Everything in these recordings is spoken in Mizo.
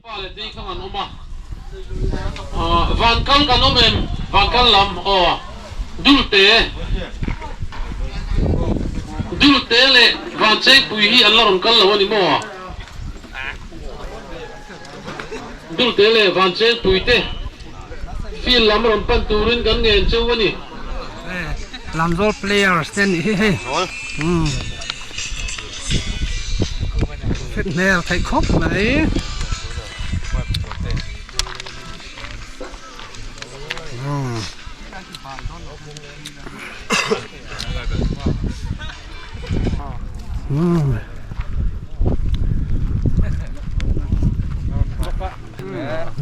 Pa leh tei kha an awm a, van kal kan awm em? Van kal lam aw Dulte Dulte leh Van Chengpui hi an la rawn kal lo a ni maw? Dulte leh Van Chengpui te field lam rawn pan turin kan ngen cheu a ni. Lamzawl players te anih hi hei. Fit hmel theih khawp mai.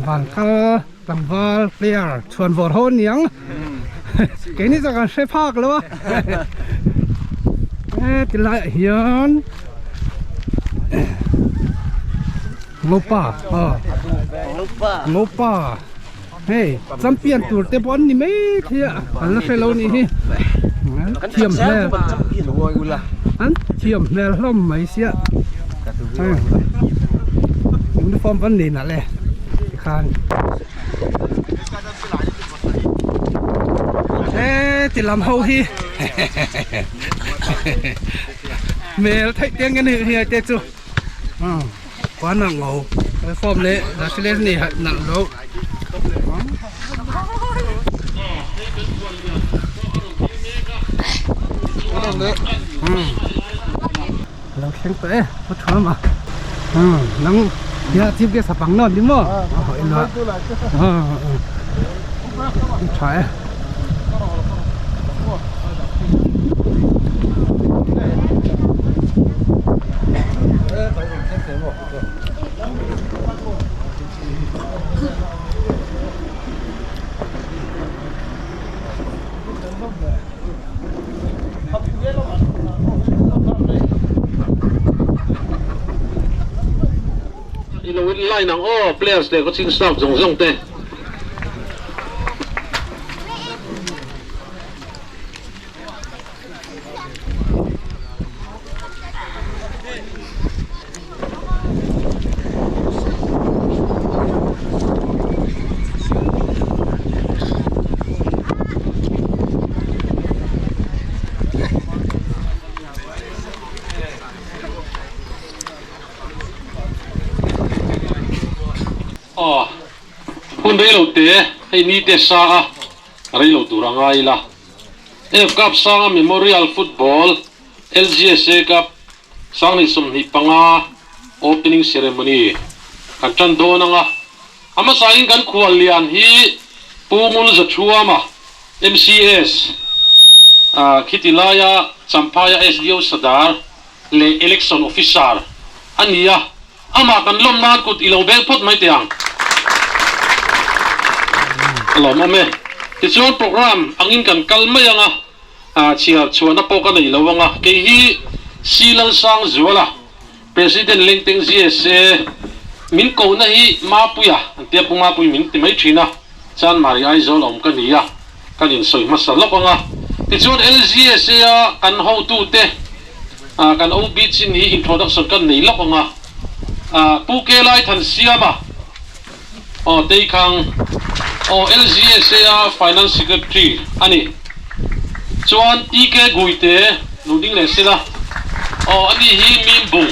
Vankal tlangval player chhuan vawr ho aniang keini chu kan hre phak lo a he tilai ah hian ngopa aw ngopa hei champion tur te pawh an ni mai thei a an la hre lo nih hi thiam hmel an thiam hmel hlawm mai sia uniform an nei nalh e tikhan he ti lam ho hi hmel theih te ang hi hei te chu Quán là ngầu cái form đấy là sẽ lên này nặng đâu. Lo thleng tawh e có thua mà nắng ya chim cái sập bằng non đi mò hỏi nó tha e. I lo in line ang aw players leh coaching staff zawng zawng te. Aw hun rei lo te hei ni te sa a rei lo tur a ngai ila F Cup Sanga Memorial Football LGSA Cup 2025 Opening Ceremony kan tan dawn ang a, a hmasain kan khuallian hi Pu Ngul Zathuama MCS khiti laia Champhaia SDO Sadar leh Election Officer a ni a, amah kan lawm nan kut i lo beng phawt mai teh ang. A lawmawm e. Tichuan program angin kan kal mai ang a, chhiar chhuahna pawh ka nei lo ang a, kei hi Si Lalsangzuala, President Lengteng GSA min kohna hi Mapuia an tia Pu Mapui min ti mai thin a, Chanmari Aizawl a awm ka ni a, kan insawi hmasa lawk ang a. Tichuan LGSA a kan hotute kan OB chin hi introduction kan nei lawk ang a, Pu Kelai Thansiama aw Teikhang aw LGSA a Finance Secretary a ni. Chuan TK Guite lo ding leh sela aw ani hi Mimbung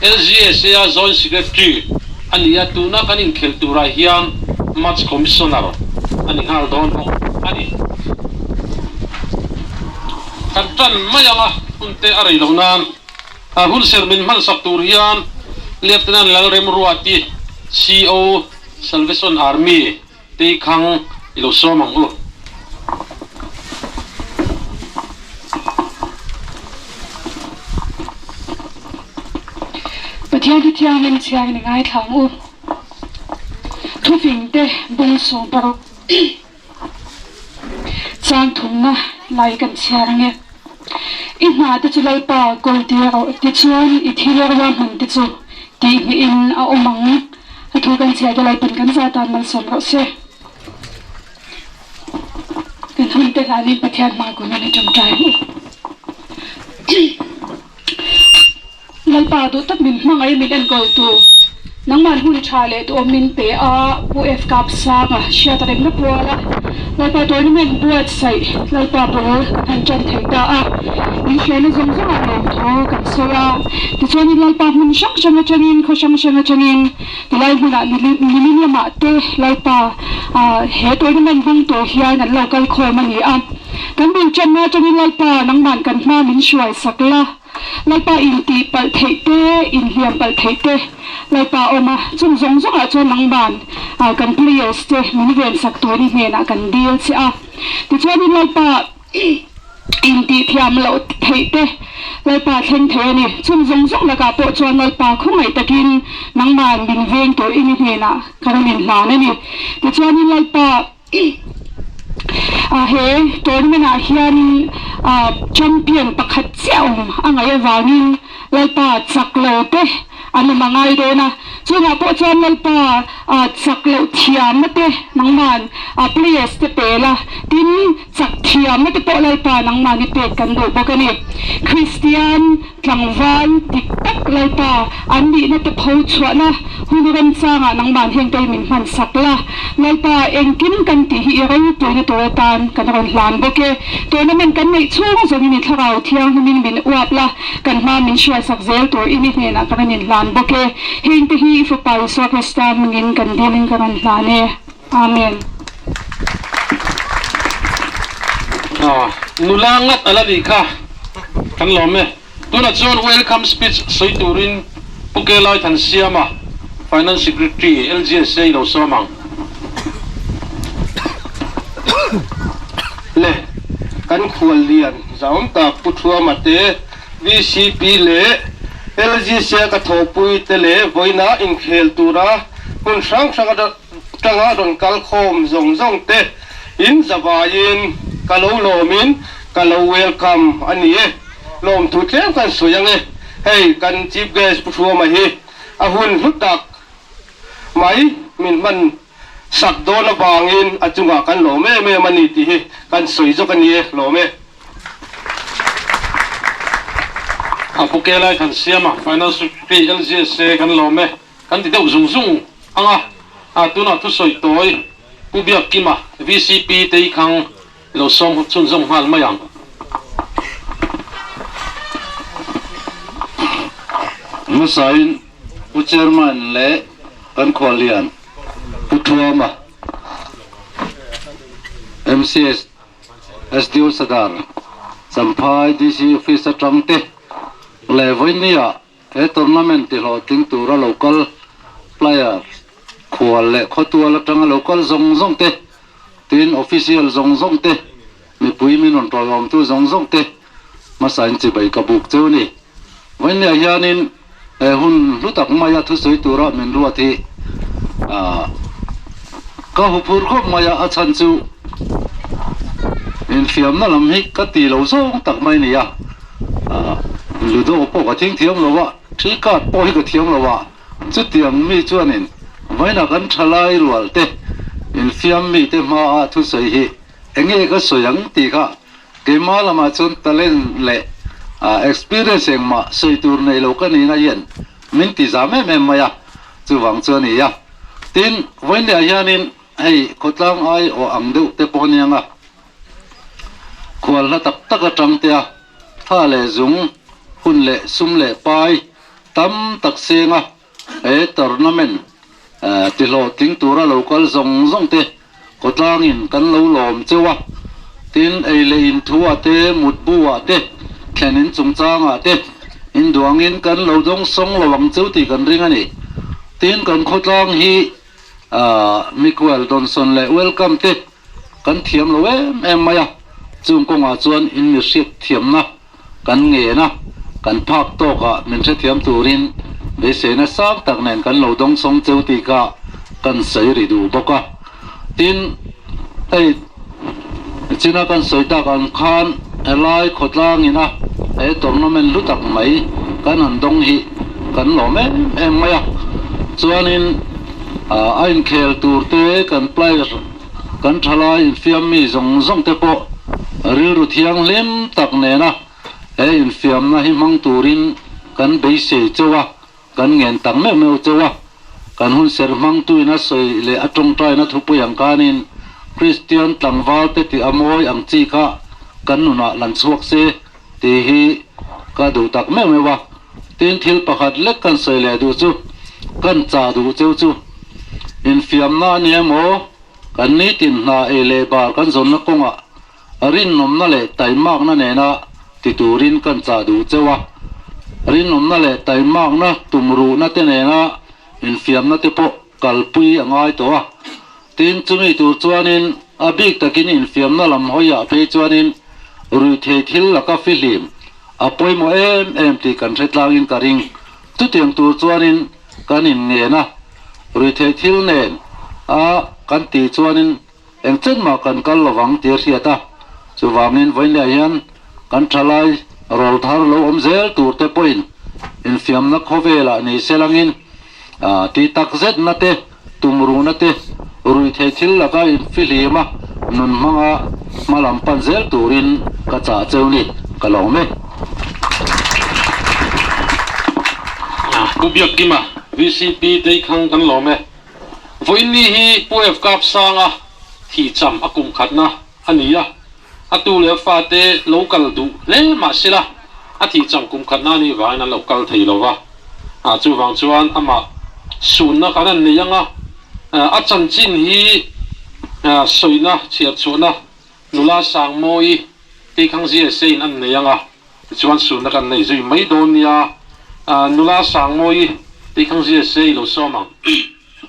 LGSA a Joint Secretary a ni a, tuna kan inkhelh turah hian Match Commissioner a ni nghal dawn bawk a ni. Kan tan mai ang a, hun te a rei lo nan hun ser min hmansak tur hian Lieutenant Lalremruati, CO, Salvation Army, Teikhang i lo sawm ang u. Pathian hi thianghlim chhiar ni ngaithla ang u. Thufing te bung 60 chang thumna lai kan chhiar ang e. I hna te chu Lalpa kawl tir rawh tichuan i thil ruahman te chu tihnghehin a awm ang. A thu kan chhiar te Lalpan kan za tan malsawm rawh se. Kan hun te hlanin Pathian hma kun in i tawngtai ang u. Lalpa duh tak min hmangaih min enkawl tu. Nangmah hun tha leh duhawm min pe a, Pu F Kapsanga hriat a remna pual a, Lalpa tournament buatsaih Lalpa bul kan han tan thei ta a, min hriatna zawng zawngah lawmthu kan sawi a, tichuanin Lalpa hmun hrang hrang atangin, khaw hrang hrang atangin tilai hmunah nimin lamah te Lalpa he tournament hmang tur hian an lo kal khawm a ni a, kan bul tanna atangin Lalpa nangman kan hma min hruai sak la. Lalpa in tih palh theih te, in hliam palh theih te Lalpa a awm a, chung zawng zawngah chuan nangman kan players te min ven sak tur i hnenah kan dil che a. Tichuanin Lalpa in tih thiam loh theih te Lalpa thleng thei a ni. Chung zawng zawng lakah pawh chuan Lalpa khawngaih takin nangman min veng tur i hnenah ka rawn inhlan a ni. Tichuanin Lalpa. He tournament ah hianin champion pakhat chiah awm a ngaih avangin Lalpa chak lo te an awm a ngai dawn a, chungah pawh chuan Lalpa chak loh thiamna te nangman players te pel a, tin chak thiamna te pawh Lalpa nangmahni pek kan duh bawk a ni. Kristian Tlangval dik tak Lalpa, an nihna te pho chhuahna hun remchangah nangman heng te hi min hman sak la. Lalpa, engkim kan tih hi i ropuina tur atan kan rawn hlan bawk e. Tournament kan neih chhung zawngin i thlarau thianghlimin min uap la, kan hma min hriatsak zel tur i ni hnenah ka rawn inhlan bawk e. Heng te hi i Fapa Isua Krista hmingin kan dilin ka rawn hlan e. Amen. Nula ngat ala nih kha kan lawm e. Tunah chuan welcome speech sawi turin Pu Kelai Thansiama, Finance Secretary, LGSA lo sawm ang. Le kan khuallian zaum tak Pu Thuama te, VCP leh LGSA ka thawhpui te leh vawiina inkhel tura hmun hrang hrang atanga rawn kal khawm zawng zawng te in zavaiin ka lo lawmin ka lo welcome a ni e. Lawmthu tlem kan sawi ang e. Hei kan Chief Guest Pu Thuama hi a hun hlu tak mai min hman sak dawn avangin a chungah kan lawm em em a ni tih hi kan sawi zawk a ni e, lawm e. A pu Kelai kan siam a, Finance Secretary LGSA kan lawm e, kan ti deuh zung zung ang a, a tunah thusawi tawi Pu Biakkima, VCP Teikhang lo sawm chhunzawm nghal mai ang. Hmasain Pu Chairman leh kan khuallian Pu Thuama, MCS SDO Sadar, Champhai DC Office atang te leh vawinia he tournament tihlawhtling tura local players khual leh khawtual atanga local zawng zawng te tin official zawng zawng te mipui min rawn tawiawmtu zawng zawng te hmasain chibai ka buk cheu a ni. Vawinia hianin he hun hlu tak maia thusawi tura min ruat hi ka huphur khawp mai a, a chhan chu infiamna lam hi ka ti lo zawng tak mai a ni a, ludo pawh ka thing thiam lo a, thi card pawh hi ka thiam lo a, chutiang mi chuanin vawiina kan thalai rual te infiam mite hmaa thusawi hi enge ka sawi ang tih kha Keimah lamah chuan talent leh experience engmah sawi tur nei lo ka nihna hian min ti zam em em mai a, chuvang chu a ni a. Tin, vawiinleh hianin hei khawtlang ai aw ang deuh te pawh aniang a, khual hla tak tak atang te a, tha leh zung, hun leh sum leh pai tam tak seng a, He tournament tihlawhtling tura lo kal zawng zawng te khawtlangin kan lo lawm cheu a, tin ei leh in thu ah te, mutbu ah te, thlen in chungchang ah te induangin kan lo dawng sawng lo ang cheu tih kan ring a ni. Tin kan khawtlang hi Miguel Donson leh Welcome te kan thiam lo em em mai a, chung kawngah chuan in mi hriat thiamna kan ngen a, kan phak tawkah min hrethiam turin beiseina sang tak nen kan lo dawngsawng cheu tih kha kan sawi ri duh bawk a. Tin, hei china kan sawi tak ang khan helai khawtlangin a he tournament hlu tak mai kan han dawng hi kan lawm em em mai a. Chuanin a inkhel tur te kan player Kan thalai infiammi zawng zawng te pawh rilru thianghlim tak nena he infiamna hi hmang turin kan beisei cheu a, kan ngen tak meuh meuh cheu a. Kan hun serh hmangtuin a sawi leh a tawngtaina thupui ang khanin Kristian tlangvalte tih a mawi ang chi kha kan nunah lan chhuak se tih hi ka duh tak meuh meuh a. Tin, thil pakhat lek kan sawi leh duh chu, kan chah duh cheu chu infiamna a ni emaw, kan nitin hna ei leh bar kan zawnna kawngah Rinawmna leh taimakna nena ti turin kan chah duh cheu a, rinawmna leh taimakna tumruhna te nena infiamna te pawh kalpui a ngai tawh a. Tin, chumi tur chuanin a bik takin infiamna lam hawiah phei chuanin ruithei thil laka fihlim a pawimawh em em tih kan hre tlangin ka ring. Chutiang tur chuanin kan inngen a, ruithei thil nen a kan tih chuanin Eng chen mah kan kal lovang tih a hriat a, chuvangin vawiinleh hian kan thalai rawl thar lo awm zel tur te pawhin infiamna khawvelah ni se langin tih tak zetna te, tumruhna te, ruihtheih thil laka infihlima nun hmanga hma lam pan zel turin ka chah cheu ni, ka lawm e. Pu Biakkima, VCP Teikhang kan lawm e. Vawiinni hi Pu F Kapsanga thihcham a kum khatna a ni a, a tu leh a fate lo kal duh hle mah sela a thihcham kum khatna a nih vangin an lo kal thei lo va, chuvang chuan amah sunna kan han nei ang a, a chanchin hi sawina chhiarchhuahna nula Sangmawii Teikhangzia Sein an nei ang a. Tichuan sunna kan nei zui mai dawn nia, nula Sangmawii Teikhangzia se i lo sawm ang.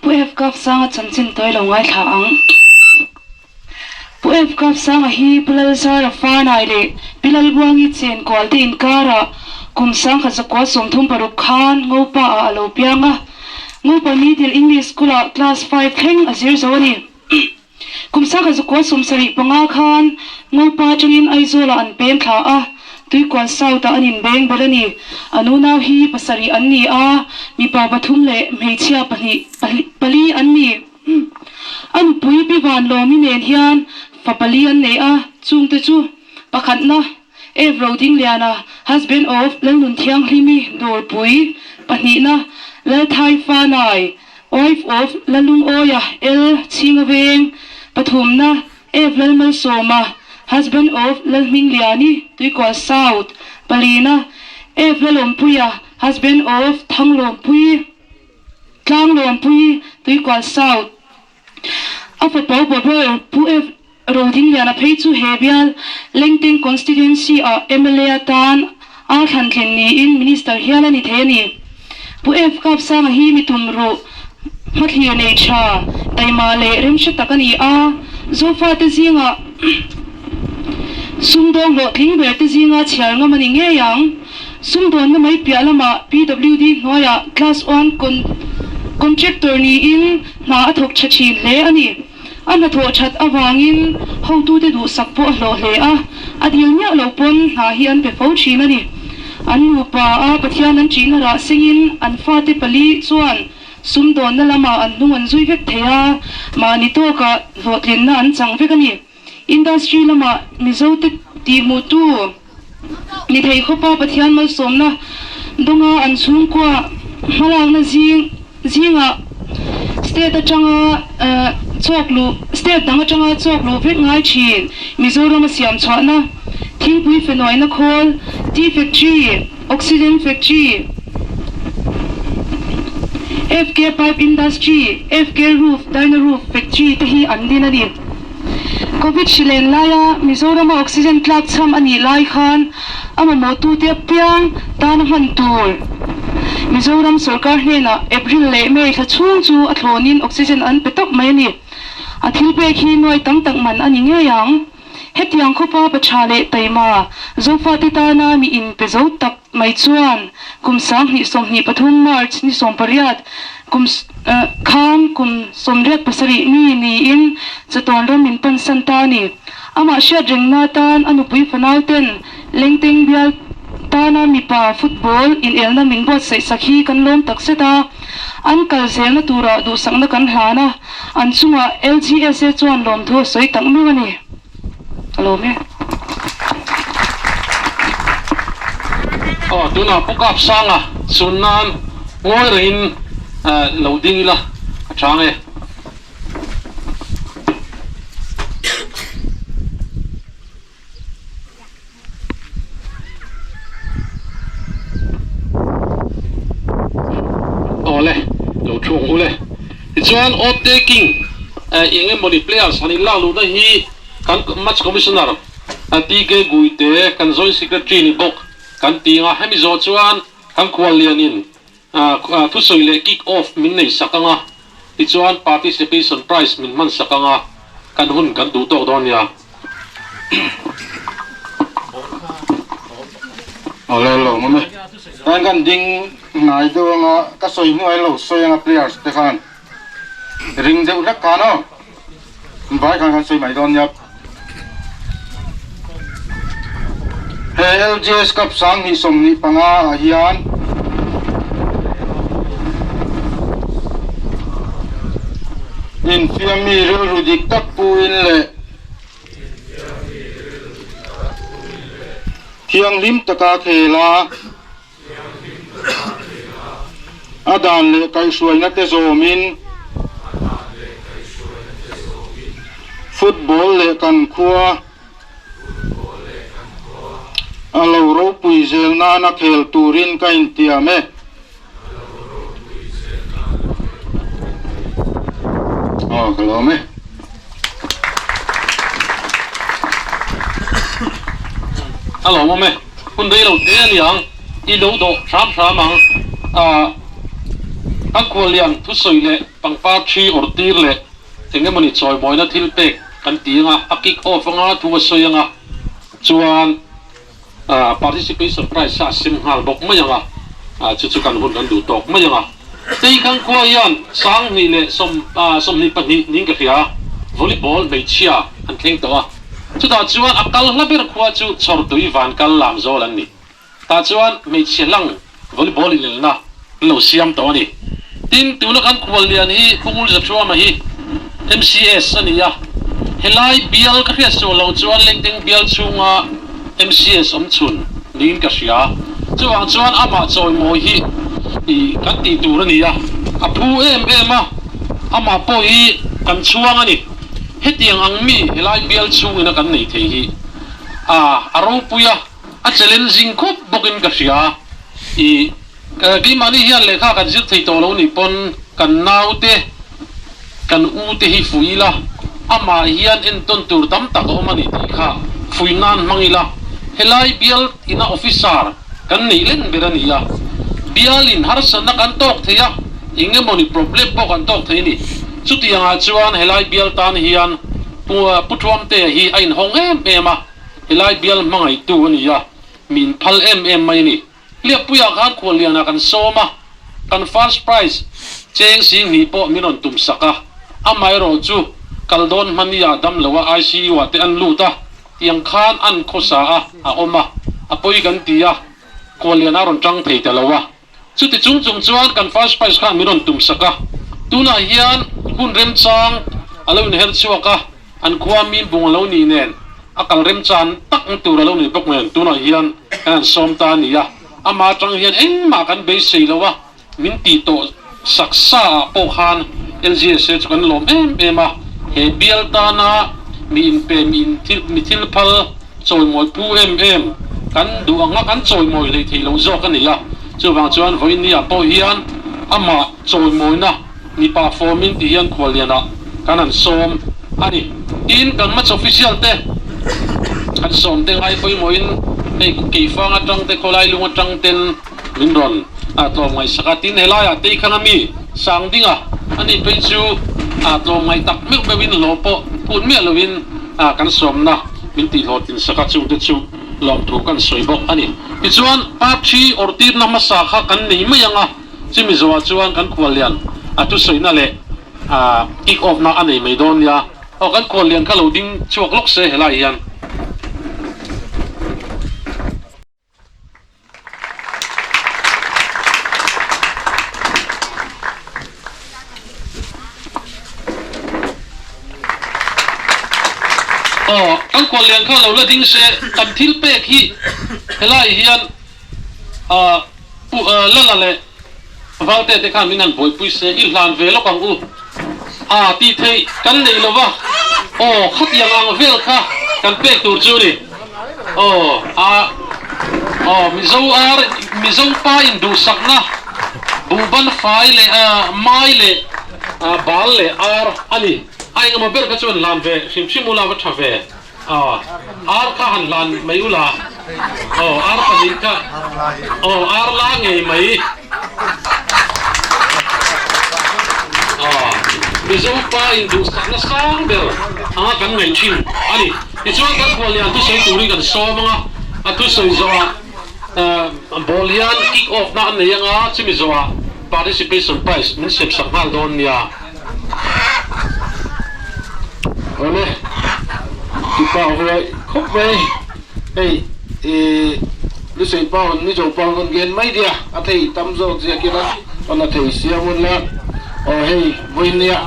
Pu F Kapsanga chanchin tawi lo ngaithla ang. Pu F Kapsanga hi Pu Lalzara Farnai leh Pi Lalbuangi Chenkual te inkarah kum 1936 khan Ngopa ah a lo piang a. Ngopa Middle English School ah class five thleng a zir zo a ni. Kum 1975 khan Ngopa atangin Aizawlah an peng thla a, Tuikual South-ah an inbeng bel a ni. A nunau hi pasarih an ni a, mipa pathum leh hmeichhia pahnih pali an ni. A nupui Pi Vanlawmi nen hian fa pali an nei a, chungte chu pakhatna F Rodingliana, husband of Lalnunthianghlimi Dawrpui, pahnihna Lalthai Fanai, Wife of Lalungawia L Chhinga Veng, pathumna F Lalmalsawma, husband of Lalhmingliani Tuikual South, palina F Lalawmpuia, husband of Thanglawmpui Tlanglawmpui Tuikual South. A fapa upa ber Pu F Rodingliana phei chu he bial Lengteng Constituency ah mla atan a thlan thlen niin Minister hial a ni thei a ni. Pu F Kapsanga hi mi tum ruh hmathlir nei tha, taima leh remhre tak a ni a, Zofate zingah sumdawng hlawhtling ber te zinga chhiar ngam a ni ngei ang. Sumdawnna mai piah lamah PWD hnuaiah Class One Contractor niin hna a thawk tha thin hle a ni. A hnathawh that avangin hotute duhsak pawh a hlawh hle a, a dil miah lo pawn hna hi an pe fo thin a ni. An nupa a Pathian an ṭihna rah sengin an fate pali chuan sumdawnna lamah an hnung an zui vek thei a, mahni tawkah hlawhtlinna an chang vek a ni. Industry lamah Mizote tihhmuhtu ni thei khawpa Pathian malsawmna dawnga an chhungkua hmalakna zing zingah state atanga chawk luh state dang atanga chawk luh vek ngai thin Mizoram a siam chhuahna thingpui fenuaina khawl, tea factory, oxygen factory, FK pipe industry, FK roof, Dyna roof factory te hi an din a ni. Covid hri len laia Mizorama oxygen tlak chham a nih lai khan a mamawhtute apiang tana hman tur Mizoram sorkar hnenah April leh May thla chhung chu a thlawnin oxygen an pe tawp mai a ni. A thil pek hi nuai tam tak man a ni ngei ang. Hetiang khawpa pa tha leh taima Zofate tana mi inpe zo tak mai chuan kum 2023 March ni 18 kum khan kum 87 mi niin chatuan ram min pansan ta a ni. Amah hriat rengna atan a nupui fanau ten Lengteng bial tana mipa football inelna min buatsaih sak hi kan lawm tak zet a, an kal zelna turah duhsakna kan hlan a, an chungah LGSA chuan lawmthu a sawi tak meuh a ni. Ka lawm e. Aw, tunah Pu Kapsanga chhun nan ngawi rengin. Lo ding ila a chang e. Awle, lo thu ang ule. Tichuan oath taking eng emawni players han inlak luhna hi kan match commissioner TK Guite kan joint secretary ni bawk kan ti ang a, hemi zawh chuan kan khuallianin Thusawi leh kick off min nei sak anga, tichuan participation prize min hman sak anga, kan hun kan duh tawk dawn nia. Awle lo ngawm e. Khan kan ding hnai deuh anga ka sawi hnuai lo sawi anga players te khan ring deuh hlek khan aw vai khan kan sawi mai dawn nia. He LGS Cup 2025 ah hian infiammi rilru dik tak puin leh thianghlim taka khel a, A dan leh kaihhruaina te zawmin football leh kan khua a lo ropui zel nana khel turin ka intiam e. Aw ka lawm e. A lawmawm e. Hun rei lo te a ni ang, i lo dawh hram hram ang. Ahh kan khuallian thusawi leh pangpar thi awrh tir leh eng emawni chawimawina thil pek kan ti anga, a kick off anga thu a sawi anga chuan ahh participation prize a sem nghal bawk mai anga, ahh chu chu kan hun kan duh tawk mai anga. Tei kan khua hian 2000 leh sawm ahh 22 niin ka hria, volleyball hmeichhia an thleng tawh a. Chutah chuan a kal hla ber khua chu Chhawrtui van kal lam zawl an ni. Tah chuan hmeichhe hlang volleyball inelna an lo siam tawh a ni. Tin, tuna kan khuallian hi Pungul Zathuama hi MCS a ni a. Helai bial ka hriat sual loh chuan Lengteng bial chhunga MCS awm chhun niin ka hria. Chuvang chuan amah chawimawi hi i kan tih tur a ni a, a phu em em a, amah pawh hi kan chhuang a ni. Hetiang ang mi helai bial chhungin a kan nei thei hi a a ropui a, a challenging khawp bawkin ka hria. I keimahni hian lehkha kan zir thei tawh lo nih pawn kan naute, kan u te hi fui ila, amah hian entawn tur tam tak a awm a ni tih kha fui nan hmang ila, helai bial ina officer kan neih len ber a ni a, bialin harsatna kan tawk thei a, eng emawni problem pawh kan tawk thei a ni. Chutiangah chuan helai bial tan hian Pu Pu Thuamtea hi a inhawng em em a, helai bial hmangaihtu a ni a, min phal em em mai a ni. Hliappuiah khan khuallianah kan sawm a, kan first prize cheng 2000 pawh min rawn tum sak a, amaherawh chu kal dawn hmania dam loa ICU ah te an lut a, tiang khan an khawsa a, a awm a, a pawi kan ti a, khuallianah a rawn tang thei ta lo a. Chuti chung chung chuan kan first prize khan min rawn tum sak a, tunah hian hun remchang a lo inher chhuak a, an khua min bung a lo nih nen a kal remchan tak ang tur a lo ni bawk nen tunah hian kan han sawm ta a ni a, amah atang hian engmah kan beisei lo a, min tih tawh sak sa ah pawh khan LGSA chu kan lawm em em a, he bial tana mi inpe mi inthil mi thil phal chawimawi phu em em kan duh anga kan chawimawi hlei thei lo zawk a ni a, chuvang chuan vawiin ah pawh hian amah chawimawina mipa fawmin ti hian khuallianah kan han sawm a ni. Tin, kan match official te kan sawm te ngai pawimawhin hei Keifang atang te khawlai lung atang ten min rawn tlawm ngaihsak a, tin helaiah Teikhang a mi sang ding a, ani phei chu tlawm ngaih tak meuh meuhin hlawh pawh phut miah loin kan sawmna min tihhlawh tinsak a, chungte chu lawmthu kan sawi bawk a ni. Tichuan party awrhtirna hmasa kha kan nei mai ang a, chumi zawhah chuan kan khuallian a thusawiina leh kick off na a nei mai dawn nia. Aw kan khuallian kha lo ding chhuak lawk se helaiah hian. Aw, kan khuallian kha lo la ding se, kan thil pek hi helai hian ah pu Lala leh. Valte te khan min han buaipui se i hlan ve lawk ang u a tih theih kan nei lo va, aw khatiang ang vel kha kan pek tur chu ni. Aw a aw Mizo ar Mizo pa in duhsakna buhban fai leh mai leh bal leh ar a ni. A engemaw ber kha chuan hlan ve hrim hrim ula va tha ve. Aw ar kha han hlan mai ula aw ar pahnih kha aw ar la ngei mai aw Mizo pa in duhsakna sang ber anga kan ngaih thin a ni. Tichuan kan khuallian thusawi turin kan sawm anga a thusawi zawhah ball hian kick off na an nei anga chumi zawhah participation prize min sem sak nghal dawn nia. Awle, tipa huai khawp mai, hei i Lusei pa hawn Mizo pa hawn gen mai dia a thei tam zawk ziak ila awn a thei siam un la, aw hei vawinia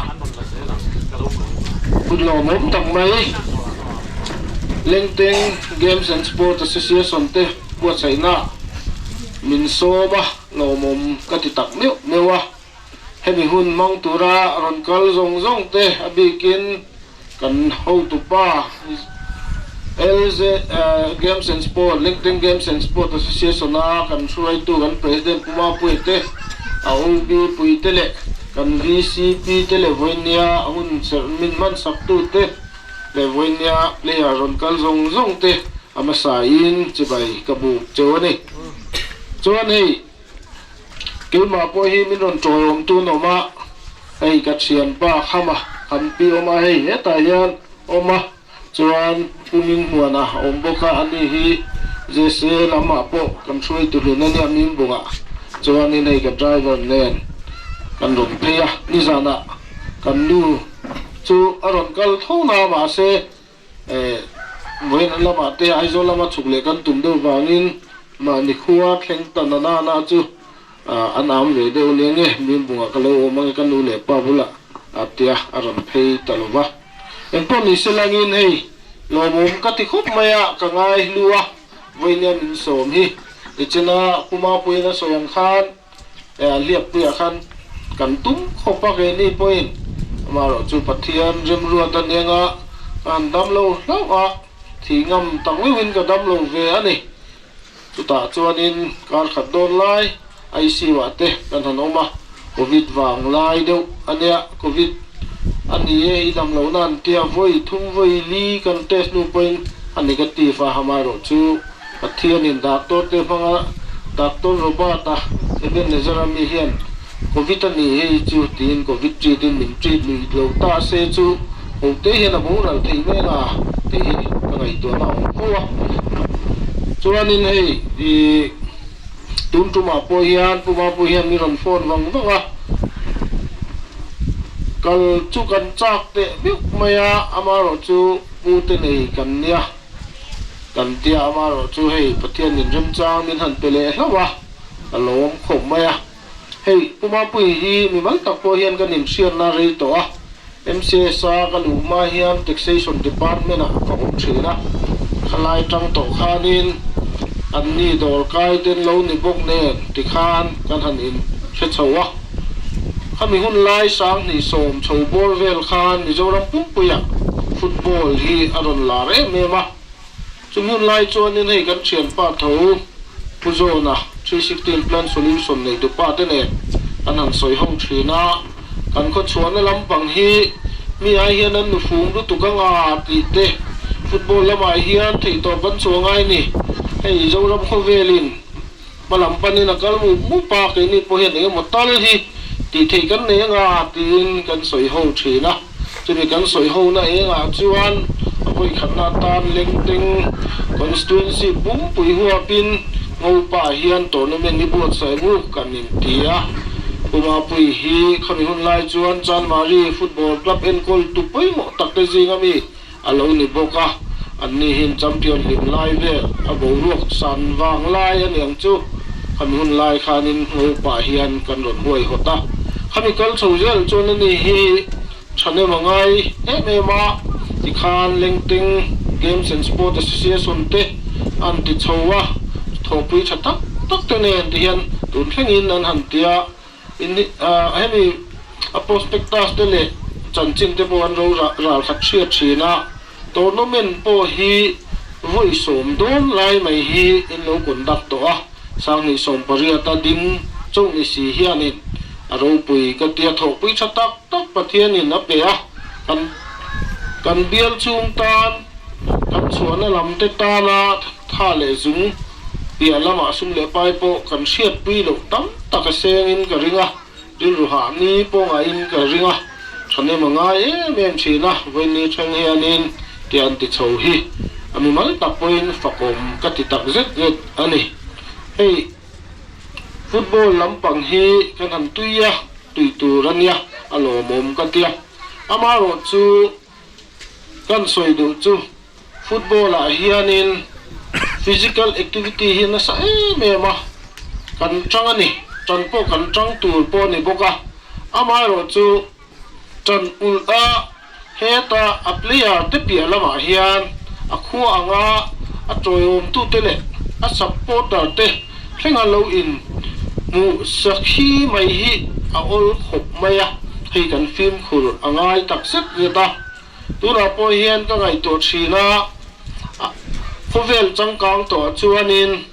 hun lawmawm tak mai Lengteng Games and Sports Association te buatsaihna min sawm a lawmawm ka ti tak meuh meuh a. Hemi hun hmang tura rawn kal zawng zawng te a bikin kan hotupa LZ Games and Sport, Lengteng Games and Sport Association a kan hruaitu kan President Pu Mapuia te, a OB pui te leh kan VCP te leh vawinia hun serh min hman sak tu te leh vawinia player rawn kal zawng zawng te a hmasa in chibai ka buk cheu a ni. Chuan hei. Keimah pawh hi min rawn tawiawm tun awm a, hei ka thianpa Khama kan pi awm a, hei hetah hian awm a, chuan Pu Minghmuana a awm bawk a, ani hi JCA lamah pawh kan hruai tu hlun a nia Mimbungah chuanin hei ka driver nen kan rawn phei a, nizanah kan nu chu a rawn kal tho na mahse Vawiin lamah te Aizawl lama chhuk leh kan tum deuh vangin mahni khua thleng ta na na na chu an am ve deuh nia nge Mimbungah ka lo awm ange ka nu leh pa bulah a tia a rawn phei ta lo va. Engpawh ni se langin hei lawmawm ka ti khawp mai a ka ngai hlu a vawiin min sawm hi tichena Pu Mapuiin a sawi ang khan Hliappuiah khan kan tum khawp a keini pawhin amaherawh chu Pathian remruat a nia nga ka han dam lo hlauh a, thih ngam tak meuhin ka dam lo ve a ni. Chutah chuanin kar khat dawn lai ICU ah te kan han awm a, Covid vang lai deuh a nia, Covid a ni e i dam lohna an tia vawi thum vawi li kan test hnu pawhin a negative a, amaherawh chu Pathianin doctor te hmanga Doctor Robert-a Ebenezer a mi hian Covid a ni hei chu tiin Covid treat in min treat lui lo ta se chu ho te hian a boral thei mek a tih hi ka ngaihtuahna a awm fo a. Chuanin hei i tun tumah pawh hian Pu Mapui hian mi rawn phone vang vang a, kal chu kan chak teh meuh mai a, amaherawhchu pu te nei kan nia. Kan tia amaherawh chu hei Pathian min remchang min han pe leh hlauh a, ka lawm khawp mai a. Hei Pu Mapuii hi mimal tak pawh hian kan inhriatna rei tawh a, MCS a ka luh hma hian Taxation Department ah ka awm thin a, khalai tang tawh khanin anni dawr kai ten lo ni bawk nen tikhan kan han inhre chho a. Khami hun lai sanghnih sawm chho bawr vel khan Mizoram pumpuiah football hi a rawn lar em em a. Chumi hun lai chuanin hei kan thianpa tho Pu Zawna 316 Plan Solution nei dupa te nen kan han sawi ho thin a, kan khawchhuahna lampang hi mi ai hian an nufum lutuk anga tih te football lamah hian theihtawp kan chhuah ngai ni. Hei Zoram khawvelin Hma lam panin a kal mup mup a, keini pawh hian eng emaw tal hi tih theih kan nei anga tiin kan sawi ho thin a. Chumi kan sawi hona engah chuan a vawikhatna atan Lengteng Constituency pumpui huapin Ngopa hian tournament hi buatsaih mu kan inti a. Pu Mapui hi khami hun lai chuan Chanmari Football Club enkawltu pawimawh tak te zinga mi A lo ni bawk a, anni hian champion hlim lai vel a boruak san vang lai a niang chu. Khami hun lai khanin Ngopa hian kan rawn huaihawt a, khami kal chho zel chuan ani hi thahnem a ngai em em a, tikhan Lengteng Games and Sport Association te an ti chho a, thawhpui tha tak tak te nen ti hian tun thlengin an han ti a. In hemi a prospectus te leh chanchin te pawh an ro ral khat hriat thin a, tournament pawh hi vawi sawm dawn lai mai hi in lo conduct tawh a, 2018 a ding chauh ni si hianin a ropui ka tia thawhpui tha tak tak Pathianin a pe a, kan kan bial chhung tan kan chhuahna lam te tana Tha leh zung piah lamah sum leh pai pawh kan hriatpui loh tam tak a sengin ka ring a, rilru hah ni pawh ngaihin ka ring a, thahnem a ngai em em thin a, vawiin thleng hianin tih an ti chho hi a mimal tak pawhin fakawm ka ti tak zet zet a ni. Hei football lampang hi kan han tui a, tui tur a nia, a lawmawm ka tia. Amaherawhchu kan sawi duh chu Football ah hianin physical activity hi nasa em em a, kan tang a ni, tan pawh kan tang tur pawh a ni bawk a, amaherawhchu tan ulh a heta a player te piah lamah hian a khua anga a tawiawmtute leh a supporter te thlenga lo in hmuh sakhi mai hi a awl khawp mai a, hei kan fimkhur a ngai tak zet zet a. Tunah pawh hian ka ngaihtuah thin a, khawvel changkang tawhah chuanin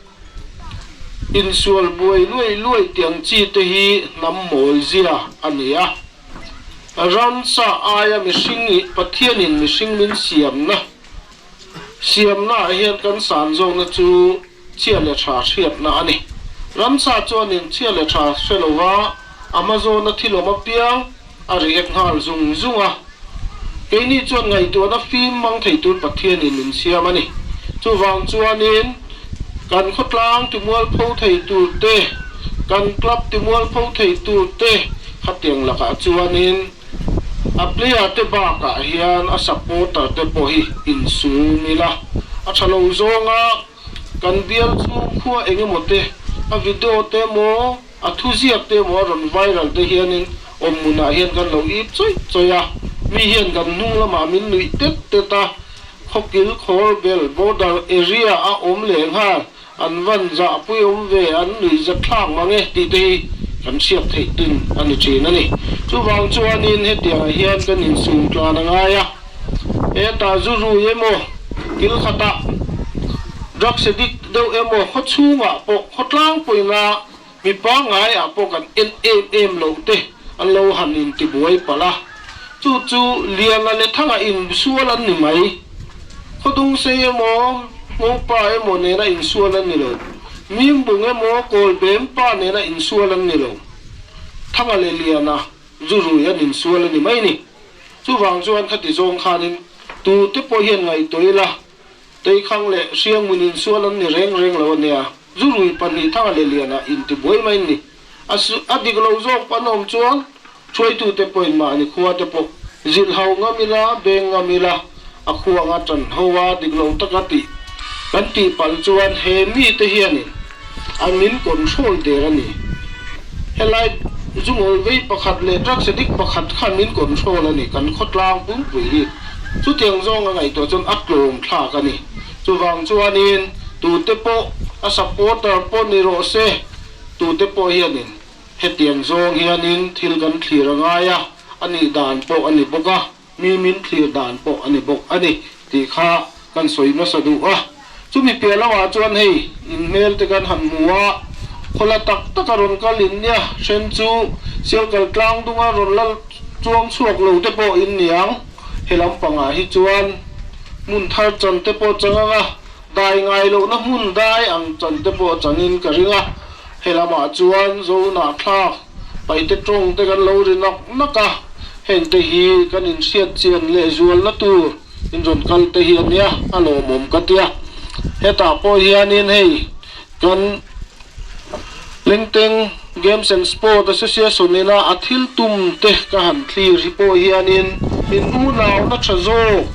insual buai luai luai tiang chi te hi hnam mawl zia a ni a. Ramsa aia mihring Pathianin mihring min siamna siamnaah hian kan san zawkna chu chhia leh tha hriatna a ni. Ramsa chuanin chhia leh tha hre lova Amazon-a thil awm apiang a react nghal zung zung a. Keini chuan ngaihtuahna fim mang thei tur Pathianin min siam a ni. Chuvang chuanin kan khawtlang timualpho thei tur te, kan club timualpho thei tur te khatiang lakah chuanin a player te bakah hian a supporter te pawh hi insum ila a tha lo zawnga Kan bial chhung khua eng emaw te, a video te emaw, a thuziak te emaw a rawn viral te hianin awmhmunah hian kan lo ip chawih chawih a, mi hian kan hnung lamah min nuih tet tet a, khawkil khawr bel border area a awm leh nghal, an van zahpui awm ve, an nuih zat thlak mang e tih te hi kan hriat theih tin a ni thin a ni. Chuvang chuanin hetiangah hian kan insum tlan a ngai a. Hetah zu rui emaw, kil khatah drugs addict deuh emaw khaw chhungah pawh khawtlang pawina mi pangaiah pawh kan en em em loh te an lo han intibuai palh a. Chu chu Liana leh Thanga insual an ni mai. Khawdungsei emaw, Ngopa emaw nena insual an ni lo. Mimbung emaw, Kawlbem pa nena insual an ni lo. Thanga leh Liana zu rui an insual a ni mai ni. Chuvang chuan khati zawng khanin tute pawh hian ngaihtuah ila, Teikhang leh Hriangmun insual an ni reng reng lo a nia, zu rui Pahnihthanga leh Liana intibuai mai an ni. A a dik lo zawk an awm chuan hruaitute pawhin mahni khua te pawh zilh hau ngam ila, beng ngam ila, a khua anga tan ho a dik lo taka tih kan tih palh chuan he mite hianin an min control der a ni. Helai zungawl vei pakhat leh drugs addict pakhat khan min control a ni, kan khawtlang pumpui hi chutiang zawng a ngaihtuah chuan a tlawm thlak a ni. Chuvang chuanin tute pawh a supporter pawh ni rawh se, tute pawh hianin hetiang zawng hianin thil kan thlir a ngai a, a nih dan pawh a ni bawk a. Mi min thlir dan pawh a ni bawk a ni tih kha kan sawi hmasa duh a. Chumi piah lamah chuan hei inhmel te kan han hmu a, khawla tak taka rawn kal in nia hren chu Sialkal tlang dunga rawn la chuang chhuak lo te pawh in niang. He lampangah hi chuan hmun thar chan te pawh chang anga dai ngai lohna hmun dai ang chan te pawh changin ka ring a. He lamah chuan Zonah thlak paihte tawng te kan lo ri nak nak a, heng te hi kan inhriat chian leh zualna tur in rawn kal te hi a nia, a lawmawm ka tia. Hetah pawh hianin hei kan Lengteng Games and Sport Association ina a thil tum te ka han thlir hi pawh hianin in unauna tha zawk,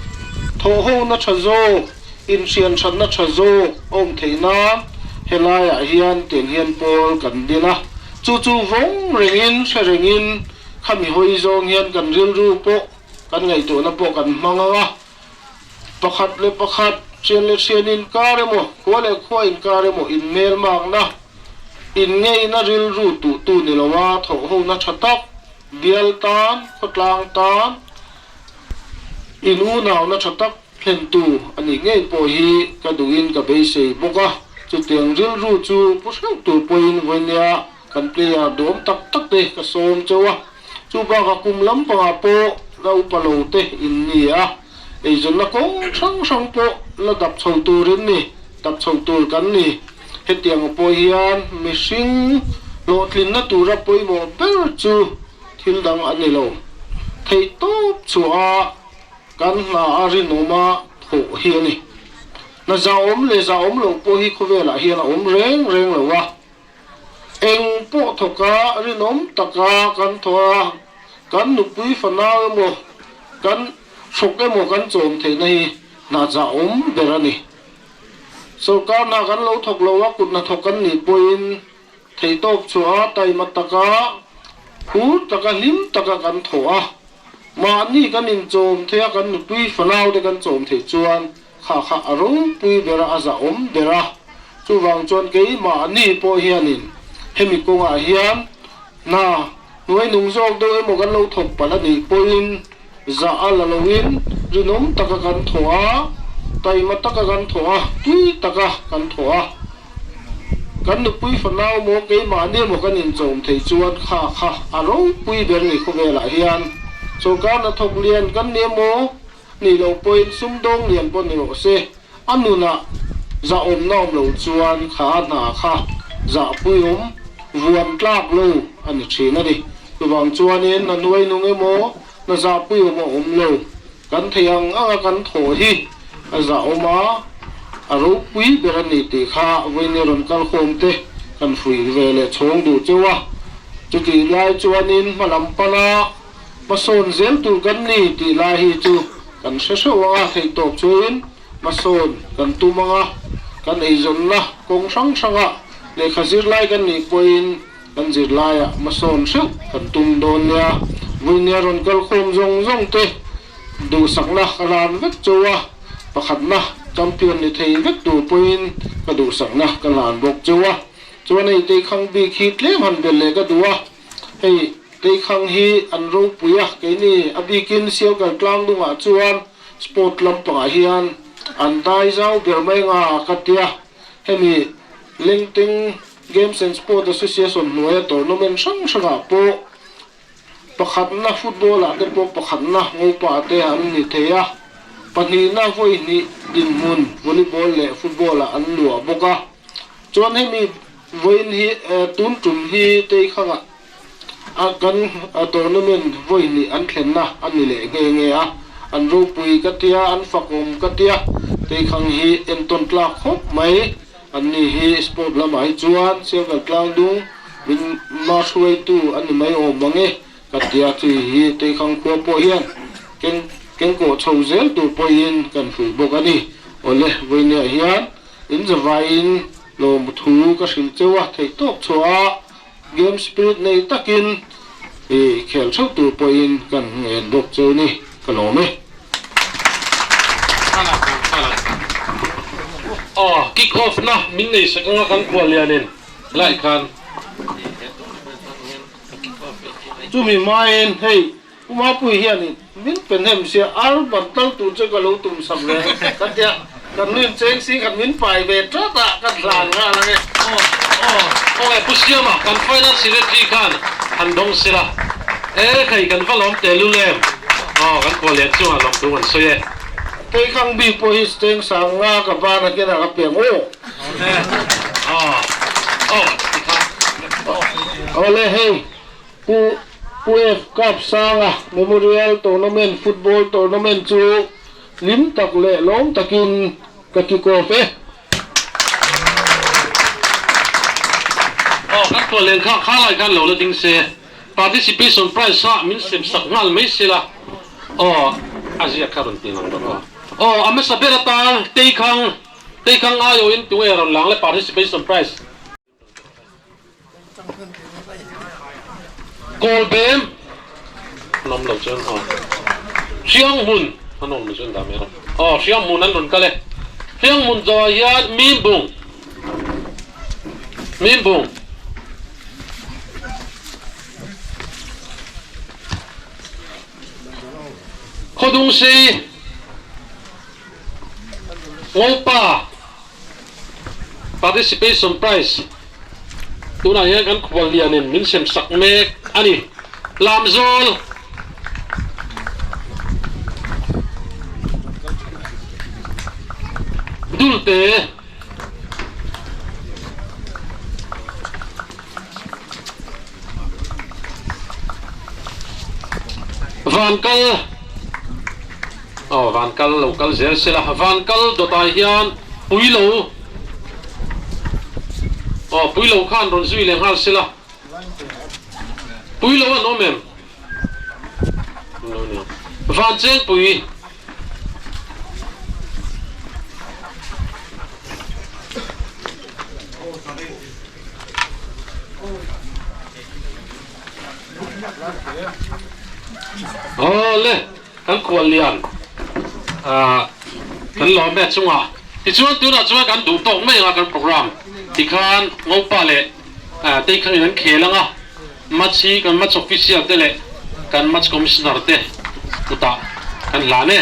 thawhhona tha zawk, Inhrianhranna tha zawk a awm theih nan helaiah hian tiang hian pawl kan din a, chu chu vawng rengin hre rengin khami hawi zawng hian kan rilru pawh kan ngaihtuahna pawh kan hmang ang a, pakhat leh pakhat, thian leh thian inkar emaw, khua leh khua inkar emaw inmelmakna. Inngeihna rilru tuhtu ni loa thawhhona tha tak, bial tan, khawtlang tan, in unauna tha tak thlentu a nih ngei pawh hi ka duhin ka beisei bawk a. Chutiang rilru chu pu hreuh tur pawhin vawinia kan player dawm tak tak te ka sawm chauh a. Chu bakah kum lampangah pawh la upa lo te in ni a, eizawnna kawng hrang hrang pawh la dap chho tur in ni, dap chho tur kan ni. Hetiang pawh hian mihring hlawhtlinna tura pawimawh ber chu thil dang a ni lo. Theihtawp chhuah a kan hna a rinawma thawh hi a ni. Hna zahawm leh zahawm loh pawh hi khawvelah hian a awm reng reng lo a. Eng pawh thawka rinawm taka kan thawh a, kan nupui fanau emaw, kan hrawk emaw kan chawm theihna hi hna zahawm ber a ni. Sorkar hna kan lo thawk lo a, kut hnathawk kan nih pawhin theihtawp chhuah a, taima taka, phur taka, hlim taka kan thawh a, mahni kan inchawm theih a, kan nupui fanau te kan chawm theih chuan Kha kha a ropui ber a, a zahawm ber a. Chuvang chuan keimahni pawh hianin hemi kawngah hian hna hnuai nung zawk deuh emaw kan lo thawk palh a nih pawhin zah a la loin rinawm taka kan thawh a, taima taka kan thawh a, tui taka kan thawh a. Kan nupui fanau maw keimahni emaw kan inchawm thei chuan kha kha a ropui ber ni khawvelah hian sawrkar hnathawk lian kan ni emaw Nih loh pawhin sumdawng lian pawh ni rawh se, a nunah zahawmna awm lo chuan kha a hna kha zahpuiawm vuan tlak lo a ni thin a ni. Chuvang chuanin hna hnuai nung emaw hna zahpuiawm a awm lo. Kan thei ang anga kan thawh hi a zahawm a, a ropui ber a ni tih kha vawiin rawn kalkhawm te kan fuih ve leh chhawng duh cheu a. Chutih lai chuanin hmalam pana Hmasawn zel tur kan ni tih lai hi chu kan hre hreuh ang a, theihtawp chuin hmasawn kan tum ang a, kan eizawnna kawng hrang hrangah lehkha zirlai kan nih pawhin kan zirlaiah hmasawn hreuh kan tum dawn nia. Vawinia rawn kalkhawm zawng zawng te duhsakna ka hlan vek chauh a, pakhatna champion ni thei vek tur pawhin ka duhsakna ka hlan bawk chauh a, chuan hei teikhang bik hi tlem han belh leh ka duh a. Hei Teikhang hi an ropui a, keini a bikin Sialkal tlangdungah chuan sport lampangah hian an dai zau ber mai nga ka tia. Hemi Lengteng Games and Sport Association hnuaia tournament hrang hrangah pawh pakhatna football ah te pawh pakhatna ngopa te an ni thei a, pahnihna vawi hnih dinhmun volleyball leh football ah an luah bawk a. Chuan hemi Vawiin hi tun tum hi Teikhangah a kan tournament vawi hnih an thlenna a ni leh nghe nghe a, an ropui ka tia, an fakawm ka tia, Teikhang hi entawn tlak khawp mai an ni hi sport lamah hi chuan Sialkal Tlangdung min ma hruaitu a ni mai awm ang e ka tia, chui hi Teikhang khua pawh hian keng kengkawh chho zel tur pawhin kan hruih bawk a ni. Awle, vawiiniah hian in zavaiin Lawm thu ka hrilh cheu a, theih tawk chhuah a, game spirit nei takin i khel theuh tur pawhin kan ngen bawk cheu ni, ka lawm e. Aw, kick off na min nei sak anga kan khual lianin helai khan. Chumi hmain hei Pu Mapui hianin min pe hnem sia ar ban tal tur chu ka lo tum sak ve ka tia kan rin cheng si khan min pai ve tlat a ka hlan nghal ange. Aw aw aw e Pu Siama kan final secretary khan han dawng sela e hei kan va lawm teh lul em aw kan khual lian chungah lawmtu an sawi e. Kei khang bik pawh hi cheng sang nga ka van a kenah ka piang aw. Aw aw tikha. Awle hei Pu Pu F Kapsanga Memorial Tournament Football Tournament chu hlim tak leh lawm takin ka kick off e. Aw kan tuah len kha kha lai khan lo la ding se participation prize a min sem sak nghal mai sela aw a ziak kha rawn ti ngang bawk aw. Aw a hmasa ber atan Teikhang Teikhang aiawhin tunge rawn lang le participation prize. Kawlbem an awm lo chuan aw Hrianghmun an awm lo chuan dah mai rawh aw Hrianghmun an rawn kal e Hrianghmun zawhah hian Mimbung Mimbung. Khawdungsei Ngopa Participation Prize tunah hian kan khual lianin min sem sak mek a ni. Lamzawl. Dulte. Van kal aw van kal lo kal zel sela van kal dawtah hian pui lo aw pui lo khan rawn zui leh nghal sela pui lo an awm em van cheng pui. Awle, kan khual lian ah kan lawm e chungah tichuan tunah chuan kan duh tawk mai anga kan program tikhan Ngopa leh Teikhangin an khel anga match hi kan match official te leh kan match commissioner te kutah kan hlan e.